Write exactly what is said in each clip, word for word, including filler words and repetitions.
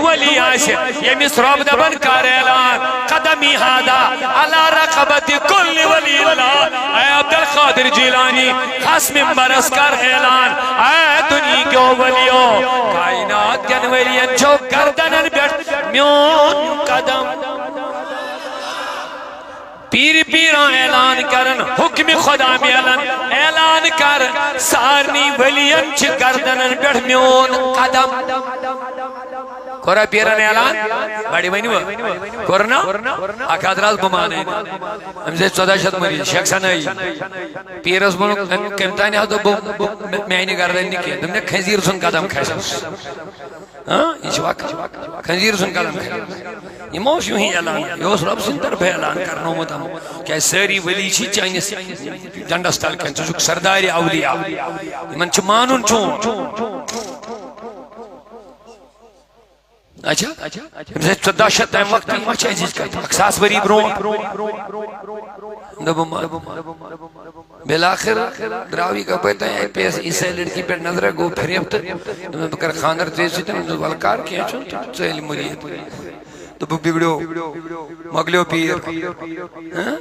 ولی آسہِ، ییٚمِس رۄب دَپان کر اعلان، قدمی ہادا علی رقبت کل ولی اللہ۔ اے عبدالقادر جیلانی، کھس ممبرس کر اعلان، اے دُنیہکیو ولیو، کائنات کٮ۪ن ولین چھو گردنن پٮ۪ٹھ میون قدم۔ پیرِ پیران اعلان کرن، حکمِ خدا میلن، اعلان کر، سارنٕے ولین چھِ گردنن پٮ۪ٹھ میون قدم۔ کوٚرا پیرن اعلان؟ بڑِ ؤنِو۔ کوٚر نا؟ اکھ ہتھ راتھ بہٕ مانَے نہٕ۔ أمِس ٲسۍ ژۄداہ شیٚتھ مٔریٖد، شیخ ثنائی۔ پیرس ووٚنُکھ، أمۍ کٔمۍ تانۍ ہا دوٚپ، بہٕ، بہٕ، میانہِ گردنہِ نہٕ کینٛہہ۔ دوٚپُن، خنزیر سُنٛد قدم کھسٮ۪س۔ ہاں، یہِ چھُ وقت۔ خنزیر سُنٛد قدم کھسٮ۪س۔ یِمو اوس یِہُے اعلان، یہِ اوس رۄب سٕنٛدِ طرفہٕ اعلان کرنومُت۔ کیٛازِ سٲری ولی چھِ چٲنِس ڈنڈس تل کٮ۪ن، ژٕ چھُکھ سردارِ اولیاء۔ یِمن چھُ مانُن چون۔ اچھا، أمِس ٲسۍ ژۄداہ شیٚتھ تَمہِ وقتہٕ، یہِ ما چھِ أزِچ کَتھ؟ اَکھ ساس ؤری برونٛٹھ۔ دوٚپُم، بالآخر درٛاو یہِ کَپٲرۍ تام اَتہِ؟ پیٚیَس عیٖسٲے لٔڑکی پٮ۪ٹھ نظرہ، گوٚو فریب تہٕ دوٚپُن، بہٕ کَرٕ خانٛدر ژےٚ سۭتۍ۔ دوٚپُن، وَلہٕ کَر، کینٛہہ چھُنہٕ، تہٕ ژٕ ییٚلہِ مُریٖد۔ دوٚپُکھ، بِگڑیو، مۄکلیو پیٖر۔ ہاں؟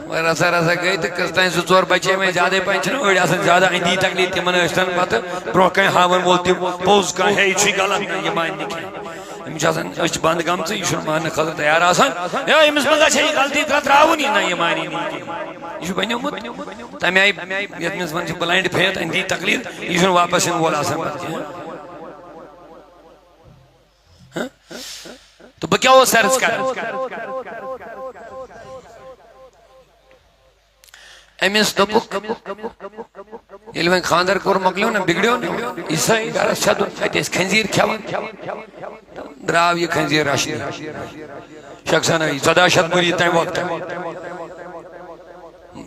وۄنۍ رژھا رژھا گٔے تہٕ کٔژ تام زٕ ژور بچے وۄنۍ، زیادَے پَہَن چھِنہٕ أڑۍ آسان زیادٕ أندی تکلیٖف، تِمَن ٲسۍ تَن پَتہٕ برونٛہہ کَنہِ ہاوان وول تِم پوٚز کانٛہہ، ہے، یہِ چھُے غلط، نہ، یہِ مانہِ نہٕ کینٛہہ۔ أمِس چھِ آسان أچھ بنٛد گٔمژٕ، یہِ چھُنہٕ ماننہٕ خٲطرٕ تیار آسان۔ ہے، أمِس منٛز آسہِ ہے یہِ غلطی ترٛاو-، ترٛاوُن یہِ، نہ، یہِ مانی نہٕ یہِ کینٛہہ۔ یہِ چھُ بنیومُت تَمہِ آیہِ، یَتھ منٛز وَنان چھِ blind faith، أندی تقلید، یہِ چھُنہٕ واپس یِنہٕ وول آسان پَتہٕ کینٛہہ۔ ہاں؟ تہٕ بہٕ کیٛاہ اوس عرض کران؟ أمِس دوٚپُکھ، ییٚلہِ وۄنۍ خانٛدر کوٚر، مۄکلیو نہ، بِگڑیو نہ، عیٖسٲے گرس چھا دیُن، اَتہِ ٲسۍ خنزیر کھٮ۪وان۔ درٛاو یہِ خنزیر رچھنہِ۔ شخصن آیہِ ژۄداہ شیٚتھ مُریٖد تَمہِ وقتہٕ۔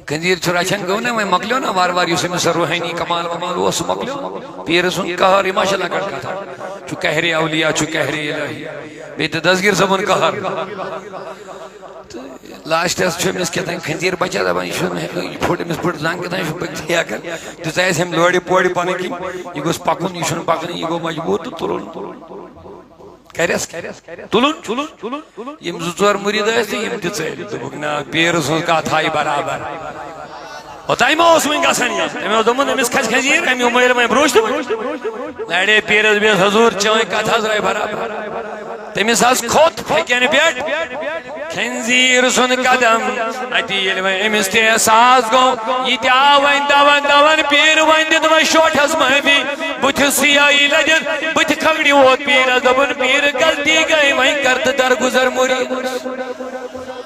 خنزیر چھُ رچھان، گوٚو نہ وۄنۍ، مۄکلیو نہ وارٕ وارٕ، یُس أمِس سۄ روحٲنی کمال ومال اوس، سُہ مۄکلیو۔ پیٖرٕ سُنٛد قہر، یہِ ما چھِ لۄکٕٹ کتھا؟ چھُ قہرِ اولیاء، چھُ قہرِ الہی۔ بیٚیہِ تہِ دستگیر صٲبُن قہر۔ تہٕ لاسٹس چھُ أمِس کیٛاہ تام خنزیر بچان، دپان، یہِ چھُنہٕ، یہِ پھُٹ، أمِس پھُٹ زنٛگ کیٛاہ تام، یہِ چھُنہٕ پٔکِتھٕے ہٮ۪کان۔ دِژیس أمۍ لورِ پورِ پنٕنۍ کِنۍ، یہِ گوٚژھ پکُن، یہِ چھُنہٕ پکنٕے، یہِ گوٚو مجبوٗر تہٕ تُلُن۔ کریس تُلُن۔ یِم زٕ ژور مُرید ٲسۍ تہٕ یِم تہِ ژٔلۍ۔ دوٚپُکھ، نہ، پیٖرٕ سٕنٛز کتھ آیہِ برابر۔ اوٚتام ما اوس وۄنۍ گژھان یہِ؟ تٔمۍ اوس دوٚپمُت، أمِس کھسہِ خنزیر، أمۍ مٲرۍ وۄنۍ برٛوش تہٕ برٛوش۔ لڑے پیٖرس بیٚیس، حضور، چٲنۍ کتھ حظ درٛاے برابر۔ تٔمِس حظ کھوٚت پھیٚکٮ۪ن پٮ۪ٹھ خنزیر سُنٛد قدم۔ اتی ییٚلہِ وۄنۍ أمِس تہِ احساس گوٚو، یہِ تہِ آو وۄنۍ دوان دوان پیٖر، وۄنۍ دِتھ وۄنۍ شوٹھس معٲفی۔ بُتھِ سیاہی لٔجِتھ، بُتھِ کھگڑِ ووت پیٖرس، دوٚپُن، پیٖر، غلطی گٔے، وۄنۍ کر تہٕ درگُزر مُریٖدس۔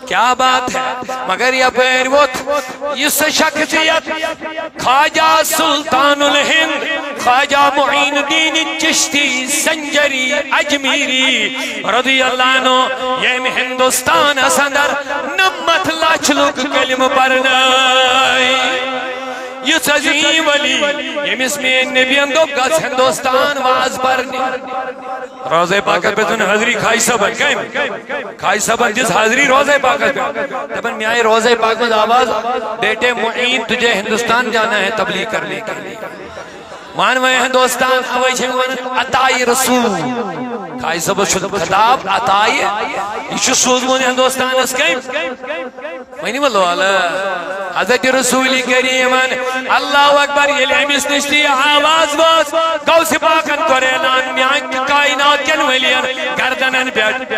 کیا بات ہے، مگر یپٲرۍ ووت یہِ سۄ شخصیت، خواجہ سلطان الہند، خواجہ معین الدین چشتی سنجری اجمیری رضی اللہ عنہ، ییٚمۍ ہندوستانس اندر نمتھ لچھ لُکھ کلمہٕ پرنٲے۔ یُس عظیم ولی، ییٚمِس میٲنۍ نبیَن دوٚپ، گژھ ہندوستان واز پرنہِ۔ روضہ پاکس پٮ۪ٹھ دیُن حاضری خواجہ صٲبن۔ کٔمۍ؟ خواجہ صٲبن دِژ حاضری روضہ پاکس پٮ۪ٹھ۔ دپان، مےٚ آیہِ روضہ پاک منٛز آواز، بیٹے معین، تجھے ہندوستان جانا ہے تبلیغ کرنے کے لیے۔ مان وۄنۍ ہندوستان، اوے چھِ ونان عطای رسول۔ خواجہ صٲبس چھُ خطاب عطای، یہِ چھُ سوٗزمُت ہندوستانس۔ کٔمۍ؟ ؤنِو لولہٕ۔ حضرت رسول کریمن، اللہ اکبر، ییٚلہِ أمِس نِش تہِ یہِ آواز وٲژ، غوث پاکن کوٚر اعلان، میانہِ کائنات کٮ۪ن ؤلین گردنن پٮ۪ٹھ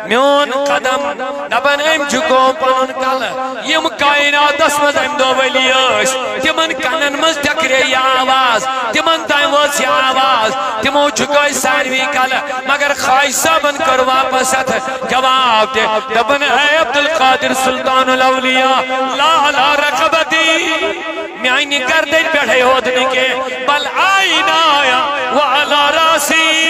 میون قدم۔ دپان، أمۍ جُکو پنُن کلہٕ۔ یِم کائناتس منٛز امہِ دۄہ ؤلی ٲسۍ، تِمن کنن منٛز ٹکرے یہِ آواز، تِمن تام وٲژ یہِ آواز، تِمو جُکٲے ساروی کلہٕ۔ مگر خواجہ صٲبن کٔر واپس اتھ جواب تہِ، دپان، اے عبدالقادر سلطان الاولیاء، لا علی رقبتی، میانہِ گردنہِ پٮ۪ٹھے ہوت نہٕ کینٛہہ، بل آینا و علی راسی۔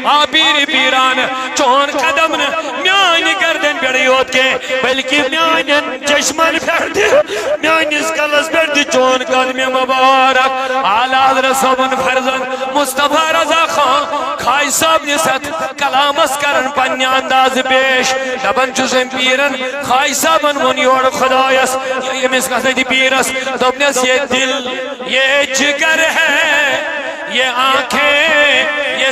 آ پیٖرِ پیٖران، چون قدم نہٕ میانہِ گردنہِ پٮ۪ٹھے ہوت کینٛہہ، بلکہِ میانٮ۪ن چشمن پٮ۪ٹھ تہِ، میٲنِس کلس پٮ۪ٹھ تہِ چون قدمِ مبارک۔ اعلیٰ حضرت صٲبُن فرزند مصطفیٰ رضا خان خواجہ صٲب نِس اتھ کلامس کرن پننہِ اندازٕ پیش۔ دپان چھُس أمۍ پیٖرن، خواجہ صٲبن ووٚن یورٕ خدایس، ییٚمِس گژھن تہِ پیٖرس، دوٚپنس، یہ دل، یہ جگر ہے،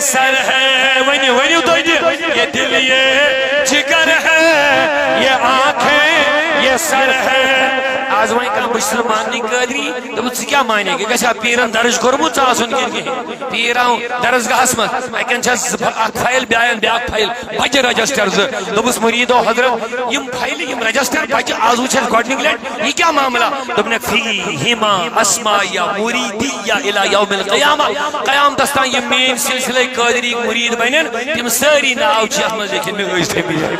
سر ہے، ؤنِو، ؤنِو تُہۍ تہِ۔ یہ دل، یہ جگر ہے، یہ آنکھیں، یہ سر ہے۔ آز وۄنۍ کانٛہہ، بہٕ چھُس نہٕ ماننٕے قٲدری۔ دوٚپُس، ژٕ کیٛاہ مانکھ؟ یہِ گژھِ ہا پیٖرن درٕج کوٚرمُت ژٕ آسُن کِنہٕ کِہیٖنۍ؟ پیٖر آو درسگاہس منٛز، اَتٮ۪ن چھےٚ زٕ، اکھ فایل، بیٛاکھ فایل، بجہِ رجسٹر زٕ۔ دوٚپُس، مُریٖدو حضرت، یِم فایلہٕ، یِم رجسٹر بچہِ، آز وٕچھ اَسہِ گۄڈٕنِکۍ لٹہِ، یہِ کیٛاہ معاملہ؟ دوٚپنَکھ، فیہما اسمایا مریدیہ الی یوم القیامہ۔ قیامتس تام یِم میٲنۍ سلسلے قٲدری مُریٖد بنن، تِم سٲری ناو چھِ یَتھ منٛز لیکھِتھ، مےٚ ٲسۍ تھٲومٕتۍ۔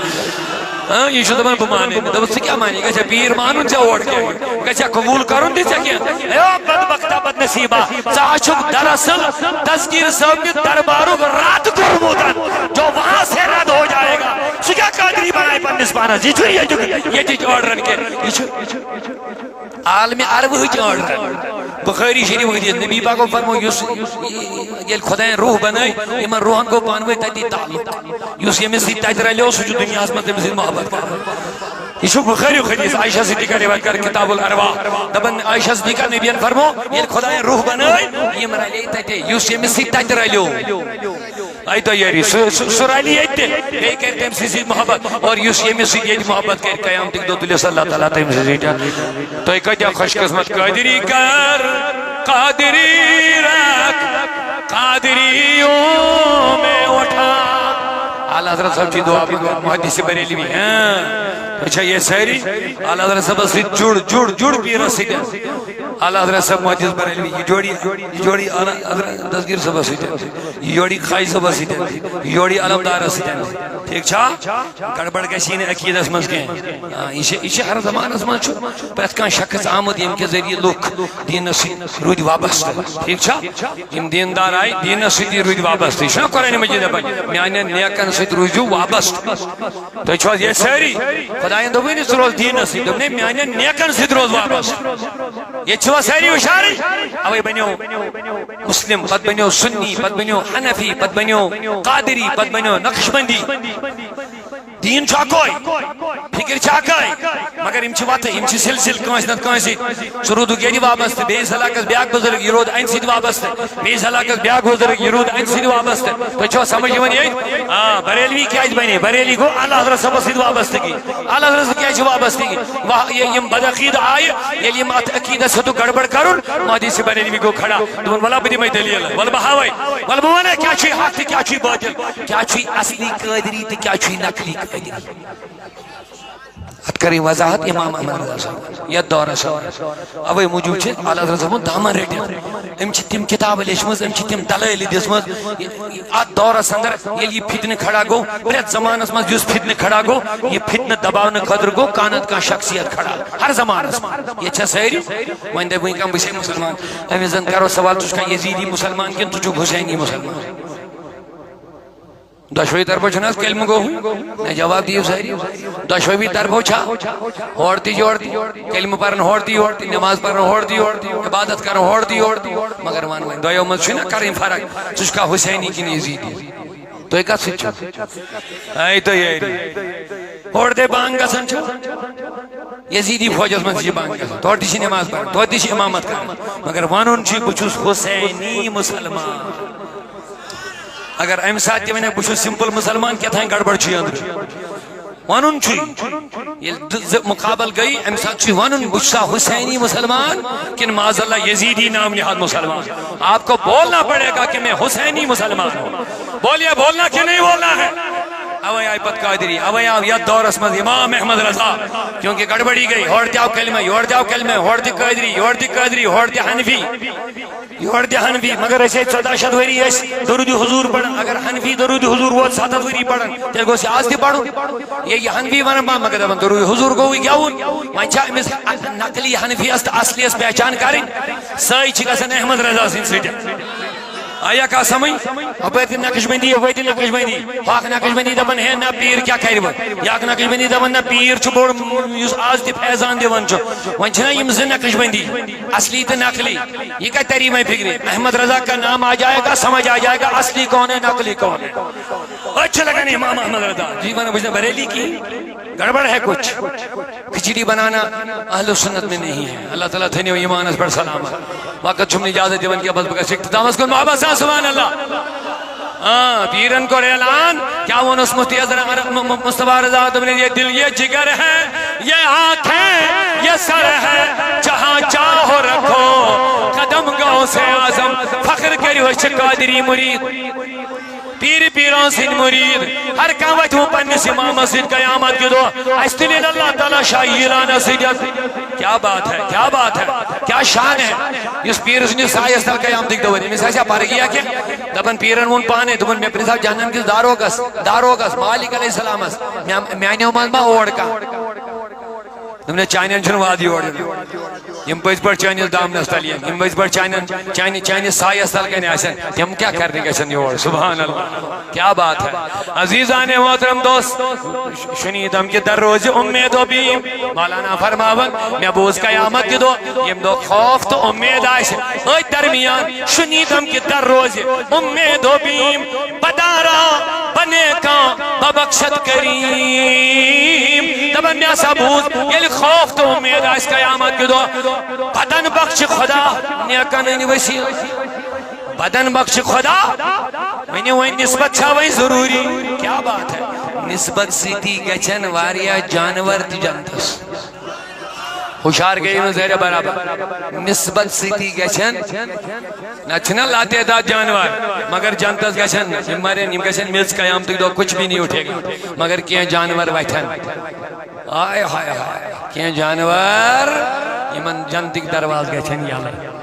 ہاں، یہِ چھُ دَپان، بہٕ مانَے نہٕ۔ دوٚپُس، ژٕ کیٛاہ مانَے؟ گژھِ ہا پیٖر مانُن، ژےٚ اورٕ کیٛاہ؟ گژھِ ہا قبوٗل کَرُن تہِ ژےٚ کینٛہہ؟ اے بدبختا، بدنصیبا، ژٕ ہا چھُکھ دراصل دستگیر صٲب نہِ دربارُک رد کوٚرمُت، جو وہاں سے رد ہو جائے گا۔ سُہ کیٛاہ قٲدری بنایہِ پنٛنِس پانَس؟ یہِ چھُ ییٚتیُک، ییٚتِچ آرڈرَن کینٛہہ۔ یہِ چھُ عالمِ عربٕچ آرڈر۔ بخاری شریف حدیث، نبی پاکو فرمو، یُس ییٚلہِ خۄدایَن روح بنٲے، یِمن روحن گوٚو پانہٕ ؤنۍ تَتی تعلق۔ یُس ییٚمِس سۭتۍ تَتہِ رلیو، سُہ چھُ دُنیاہَس منٛز تٔمِس سۭتۍ محبت کران۔ یہِ چھُ بخاری حدیث، عائشہ صدیقہ روایت کر کتاب الارواح۔ دَپان عائشہ صدیقہ، نبیَن فرمو، ییٚلہِ خۄدایَن روح بنٲے، یِم رلے تَتے، یُس ییٚمِس سۭتۍ تَتہِ رلیو۔ اے تیٲری، سُہ، سُہ، سُہ رلہِ ییٚتہِ تہِ، بیٚیہِ کرِ تٔمۍ سٕنٛدِ سۭتۍ محبت، اور یُس ییٚمِس سۭتۍ ییٚتہِ محبت کرِ، قیامتٕکۍ دۄہ تُلِس اللہ تعالیٰ تٔمۍ سٕنٛدِ سۭتۍ۔ تُہۍ کۭتیٛاہ خوش قسمت، قٲدری کر، قادری رکھ، قادریوں میں اٹھا۔ اعلیٰ حضرت صٲب چھِ دعا پکان، محدث بریلوی، ہاں۔ اچھا، یہِ سٲری اعلیٰ حضرت صٲبس سۭتۍ جُڑ، جُڑ، جُڑ پیٖرس سۭتۍ۔ اعلیٰ حضرت صٲب محدث بریلوی، یہِ جوڑی، یہِ جوڑی اعلیٰ حضرت دستگیر صٲبس سۭتۍ، یہِ جوڑی قاضی صٲبس سۭتۍ، یہِ جوڑی علمدارس سۭتۍ۔ ٹھیٖک چھا؟ گڑبڑ گژھی نہٕ عقیدس منٛز کینٛہہ۔ آ، یہِ چھِ، یہِ چھِ ہر زمانس منٛز چھُ پرٛٮ۪تھ کانٛہہ شخص آمُت، ییٚمہِ کہِ ذٔریعہٕ لُکھ دیٖنس سۭتۍ روٗدۍ وابستہٕ۔ ٹھیٖک چھا؟ یِم دیٖندار آیہِ، دیٖنس سۭتی روٗدۍ وابستہٕ۔ یہِ چھُنہ قرآنِ مجیٖد دپان، میانٮ۪ن نیکن سۭتۍ روٗزِو وابستہٕ۔ تُہۍ چھِو حظ ییٚتہِ سٲری؟ خۄدایَن دوٚپُے نہٕ ژٕ روز دیٖنَس سۭتۍ، دوٚپنَے میٛانٮ۪ن نیکَن سۭتۍ روز وابستہٕ۔ ییٚتہِ چھِوا سٲری ہُشارٕے؟ اَوَے بَنیو مُسلِم، پَتہٕ بَنیو سُنی، پَتہٕ بَنیو حنفی، پَتہٕ بَنیو قادری، پَتہٕ بَنیو نقشبندی۔ دیٖن چھُ اَکوے۔ فِکِر چھِ اَکٲے۔ مگر یِم چھِ وَتھٕ، یِم چھِ سِلسِلہٕ کٲنٛسہِ نَتہٕ کٲنٛسہِ سۭتۍ۔ سُہ روٗدُکھ ییٚتہِ وابستہٕ، بیٚیِس علاقَس بیٛاکھ بُزرگ، یہِ روٗد اَمہِ سۭتۍ وابستہٕ۔ بیٚیِس علاقَس بیٛاکھ بُزرگ، یہِ روٗد اَمہِ سۭتۍ وابستہٕ۔ تۄہہِ چھوا سمجھ یِوان ییٚتہِ؟ آ، بریلوی کیٛازِ بنے؟ بریلی گوٚو اعلیٰ حضرت صٲبَس سۭتۍ وابستگی۔ اعلیٰ حضرت سۭتۍ کیٛازِ چھِ وابستگی؟ واہ، یہِ، یِم بدعقیٖد آیہِ، ییٚلہِ یِم اَتھ عقیٖدَس ہیوٚتُکھ گڑبڑ کَرُن، مہدی سے بریلوی گوٚو کھڑا۔ دوٚپُن، وَلہٕ بہٕ دِمَے دٔلیٖل، وَلہٕ بہٕ ہاوَے، وَلہٕ بہٕ وَنَے کیٛاہ چھُے حق تہٕ کیٛاہ چھُے باطل، کیٛاہ چھُے اصلی قٲدری تہٕ کیٛاہ چھُے نقلی قٲدری۔ اتھ کرٕنۍ وضاحت امام احمد رضا صٲب یتھ دورس اندر۔ اوے موٗجوٗب چھِ اعلیٰ حضرت صٲبُن دامن رٔٹِتھ۔ أمۍ چھِ تِم کتابہٕ لیچھمٕژ، أمۍ چھِ تِم دلٲیلہٕ دِژمٕژ۔ اتھ دورس اندر ییٚلہِ یہِ فتنہٕ کھڑا گوٚو، پرٛٮ۪تھ زمانس منٛز یُس فتنہٕ کھڑا گوٚو، یہِ فتنہٕ دباونہٕ خٲطرٕ گوٚو کانٛہہ نتہٕ کانٛہہ شخصیت کھڑا۔ ہر زمانس منٛز۔ ییٚتہِ چھا سٲری؟ وۄنۍ دپہِ وٕنۍ کانٛہہ، بہٕ چھُسے مُسلمان۔ أمِس زن کرو سوال، ژٕ چھُکھا یزیدی مُسلمان کِنہٕ ژٕ چھُکھ حسینی مُسلمان؟ دۄشوے طرفو چھُنہٕ حظ کلمہٕ گوٚو؟ نہ، جواب دِیِو سٲری۔ دۄشوے طرفو چھا؟ ہورٕ تہِ یورٕ تہِ۔ کلمہٕ پرن ہورٕ تہِ یورٕ تہِ، نماز پرن ہورٕ تہِ یورٕ تہِ، عبادت کرن ہورٕ تہِ یورٕ تہِ۔ مگر وَن وۄنۍ، دۄیو منٛز چھُنہ کرٕنۍ فرق، ژٕ چھُکھا حسینی کِنہٕ یزیدی؟ تُہۍ کتھ سۭتۍ چھِو؟ اے تُہۍ یٲری۔ ہورٕ تہِ بانگ گژھان چھِ، یزیدی فوجس منٛز تہِ چھِ بانگ گژھان، تورٕ تہِ چھِ نماز پران، توتہِ تہِ چھِ امامت کران۔ مگر ونُن چھُ، بہٕ چھُس حسینی مسلمان۔ اگر امہِ ساتہٕ تہِ ونکھ، بہٕ چھُس سمپل مسلمان، کیٛاہ تام گڑبڑ چھُ أنٛدرٕ۔ ونُن چھُ، ییٚلہِ زٕ، زٕ مقابل گٔے، امہِ ساتہٕ چھُ ونُن، بہٕ چھُسا حسینی مسلمان کِنہٕ معاذ اللہ یزیدی نام نہاد مسلمان؟ آپ کو بولنا پڑے گا کہ میں حسینی مسلمان ہوں۔ بولیے، بولنا کہ نہیں بولنا ہے؟ اوے آیہِ پتہٕ قادری، اوے آو یتھ دورس منٛز امام احمد رضا، کیونکہ گڑبڑی گٔے، ہورٕ تہِ آو کلمہ، یورٕ تہِ آو کلمہ، ہورٕ تہِ قادری، یورٕ تہِ قادری، ہورٕ تہِ حنفی۔ یورٕ تہِ حنفی، مگر أسۍ ٲسۍ ژۄداہ شیٚتھ ؤری ٲسۍ درود حضور پران۔ اگر حنفی درود حضور ووت ستتھ ؤری پران، تیٚلہِ گوٚژھ یہِ آز تہِ پرُن۔ یہِ، یہِ حنفی ونان، ما، مگر دپان درود حضور گوٚوٕے گٮ۪وُن۔ وۄنۍ چھا أمِس نقلی حنفیس تہٕ اصلیس پہچان کرٕنۍ؟ سۄے چھِ گژھان احمد رضا سٕنٛدۍ سۭتۍ۔ آیا کتھ سمجھ؟ ہپٲرۍ تہِ نقشبندی، یپٲرۍ تہِ نقشبندی۔ ہۄکھ نقشبندی دپان، ہے نہ، پیٖر کیٛاہ کرِ وۄنۍ؟ یہِ اکھ نقشبندی دپان، نہ، پیٖر چھُ بوٚڑ، یُس آز تہِ فیضان دِوان چھُ۔ وۄنۍ چھِنہ یِم زٕ نقشبندی، اصلی تہٕ نقلی۔ یہ کیا تیری میں فکری؟ احمد رضا کا نام آ جائے گا، سمجھ آ جائے گا، اصلی کون ہے، نقلی کون ہے۔ اچھا لگا نہیں امام احمد رضا جی، میں نے پوچھا، بریلی کی گڑبڑ ہے کچھ، کھچڑی بنانا اہل سنت میں نہیں ہے۔ اللہ تعالیٰ تھٲینو ایمانس پٮ۪ٹھ سلامت۔ وقت چھُم نہٕ اجازت دِوان کینٛہہ، بس بہٕ گژھٕ اختتامس کُن۔ محبت سان سبحان اللہ۔ آ، پیرن کوٚر اعلان، کیٛاہ ووٚنُس مفتی اعظم م-، م-، مصطفیٰ رضا؟ دوٚپُن، یہ دل، یہ جگر ہے، یہ آنکھ ہے، یہ سر ہے، جہاں چاہو رکھو قدم غوث اعظم۔ فخر کٔرِو، أسۍ چھِ قادری مرید، پیٖرِ پیٖرن سٕنٛدۍ مرید۔ ہر کانٛہہ وَتھِ وۄنۍ پننِس امامس سۭتۍ قیامت کہِ دۄہ، اَسہِ تُلِن اللہ تعالیٰ شاہ ایرانس سۭتۍ۔ کیا بات ہے، کیا بات ہے، کیا شان ہے۔ یُس پیٖر سٕنٛدِس سایس تل قیامتٕکۍ دۄہ واتہِ، أمِس آسہِ ہا فرق یا کینٛہہ؟ دپان پیٖرن ووٚن پانے، دوٚپُن، مےٚ پرٛژھاو جہنم کِس داروغس، داروغس مالک علیہ السلامس، مےٚ، میانیو منٛز ما اور کانٛہہ؟ دوٚپُن، ہے، چانٮ۪ن چھُنہٕ وعدٕ یور یُن۔ یِم پٔزۍ پٲٹھۍ چٲنِس دامنس تل یِن، یِم پٔزۍ پٲٹھۍ چانٮ۪ن، چانہِ، چانہِ سایس تل کَنہِ آسن، تِم کیٛاہ کرنہِ گژھن یور؟ سبحان اللہ، کیا بات ہے۔ عزیزان محترم دوست، شنیدم کہ در روز امید و بیم، مولانا فرماون، مےٚ بوٗز قیامت کہِ دۄہ، ییٚمہِ دۄہ خوف تہٕ امید آسہِ، أتھۍ درمیان شنیدم کہ در روز امید و بیم، بدارا بنے کا ببخشت کریم۔ دپان، مےٚ ہسا بوٗز، ییٚلہِ خوف تہٕ امید آسہِ قیامت کہِ دۄہ، بدن بخش خدا نیکن ہٕنٛدِ وسیلہٕ۔ بدن بخش خدا، ؤنِو وۄنۍ، نسبت چھا وۄنۍ ضروٗری؟ کیا بات ہے؟ نسبت سۭتی گژھن واریاہ جانور تہِ جنتس۔ ہُشار گٔیِو نہٕ زہرِ برابر۔ نسبت سۭتی گژھن، نہ چھِنہ لاتعداد جانور، مگر جنتس گژھن نہٕ۔ یِم مرن، یِم گژھن میٚژ قیامتٕکۍ دۄہ، کچھ بھی نہیں اٹھے گا۔ مگر کینٛہہ جانور وتھن۔ ہاے، ہاے، ہاے۔ کینٛہہ جانور، یِمن جنتٕکۍ دروازٕ گژھن یلہٕ۔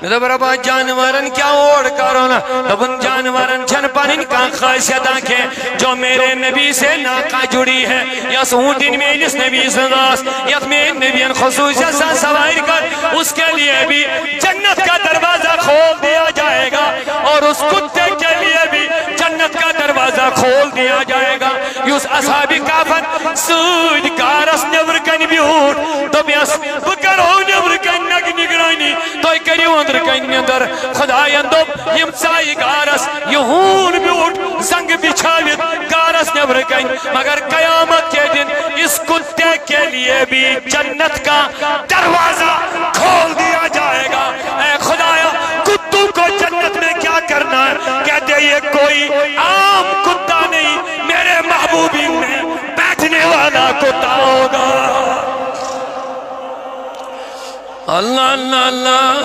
مےٚ دوٚپ، رۄبا، جانورن کیٛاہ اور کرو نا؟ دوٚپُن، جانورن چھنہٕ پنٕنۍ کانٛہہ خٲصیت آکھے، جو میرے نبی سے ناقہ جڑی ہے، یۄس اوٗنٛٹِنۍ میٲنِس نبی سٕنٛز ٲس، یتھ میٲنۍ نبین خصوٗصیت سان سوارِ کٔر، اس کے لیے بھی جنت کا دروازہ کھول دیا جائے گا اور اس کتے کے لیے بھی جنت کا دروازہ کھول دیا جائے گا۔ یُس اصحاب کہفن سۭتۍ غارس نیبرٕ کنہِ بیوٗٹھ، دوٚپیس، بہٕ کرو نیبرٕ کنہِ نگ-، نگرٲنی، تُہۍ کٔرِو أنٛدرٕ کنہِ نیٚنٛدٕر۔ خدایَن دوٚپ، یِم ژایہِ غارس، یہِ ہوٗن بیوٗٹھ زنٛگہٕ بِچھٲوِتھ غارس نیٚبرٕ کنہِ، مگر قیامت کے دن اس کتے کے لیے بھی جنت کا دروازہ کھول دیا جائے گا۔ اے خدایا، کتوں کو جنت میں کیا کرنا ہے؟ کہتے، یہ کوئی عام کتا نہیں، میرے محبوبین میں بیٹھنے والا کتا ہوگا۔ اللہ، اللہ، اللہ۔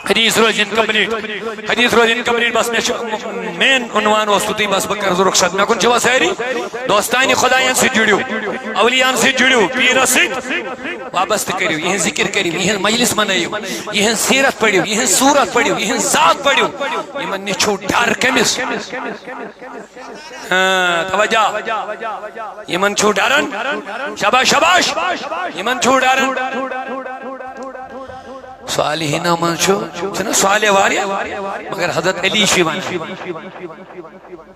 حدیث روزِ اِنکمپلیٹ۔ حدیث روزِ اِنکمپلیٹ۔ بس مےٚ چھُ مین عنوان اوس تُہُنٛدُے، بس بہٕ کرٕ رخصت۔ مےٚ کُن چھِوا سٲری؟ دوستانہِ خدایَن سۭتۍ جُڑِو، اولیاءن سۭتۍ جُڑِو، پیٖرَس سۭتۍ وابستہٕ کٔرِو، یِہِنٛز ذِکِر کٔرِو، یِہِنٛز مجلس منٲیِو، یِہِنٛز سیٖرت پٔرِو، یِہِنٛز صوٗرت پٔرِو، یِہِنٛز ذات پٔرِو۔ یِمن نِش چھُو ڈر کٔمِس؟ ہاں، توجہ۔ یِمن چھُو ڈران۔ شاباش، شاباش۔ یِمن چھُو ڈران۔ صالحینو منٛز چھُ، چھِنہ صالح واریاہ، مگر حضرت علی چھُ یِوان۔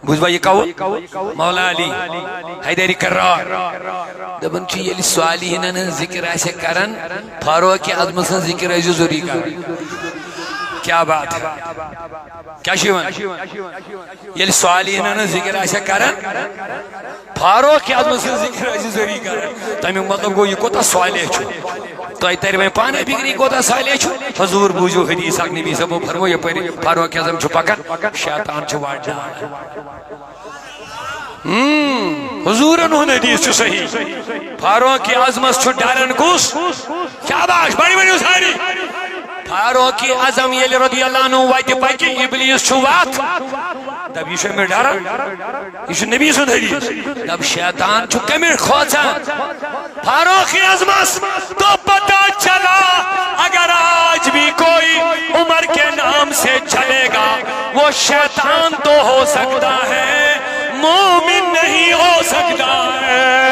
بوٗزوا یہِ قول؟ مولا علی حیدری کرار۔ دَپان چھُ، ییٚلہِ صالحینن ہٕنٛز ذِکِر آسہِ کران، فاروق اعظم سٕنٛز ذِکِر ٲسۍزیو ضروٗری کران۔ کیا بات ہے؟ کیا چھُ یِوان؟ ییٚلہِ صالحینن ہٕنٛز ذِکِر آسہِ کران، فاروق اعظم سٕنٛز ذِکِر ٲسۍزیو ضروٗری کران۔ تَمیُک مطلب گوٚو، یہِ کوٗتاہ صالح چھُ۔ تۄہہِ تَرِ وۄنۍ پانَے فِکرِ، یہِ کوٗتاہ صالح چھُ۔ حضوٗر بوٗزِو حدیث اکھ، نبی صٲبو فرموو، یَپٲرۍ فاروق اعظم چھُ پکان، شیطان چھُ وَڑان۔ ہم، حضوٗرن ہُنٛد حدیث چھُ صحیح۔ فاروق اعظمس چھُ ڈران کُس؟ شاباش، بڑی بڑی ساری۔ فاروق اعظم ییٚلہِ رضی اللہ عنہ وتہِ پکہِ، ابلیس چھُ وتھ۔ دَپ، یہِ چھُ أمِس ڈران۔ یہِ چھُ نبی سُنٛد حدیث۔ دَپ، شیطان چھُ کٔمِس کھوژان؟ فاروق اعظمس تو پتہ چلا، اگر آج بھی کوئی عمر کے نام سے چلے گا، وہ شیطان تو ہو سکتا ہے، مومن نہیں ہو سکتا ہے۔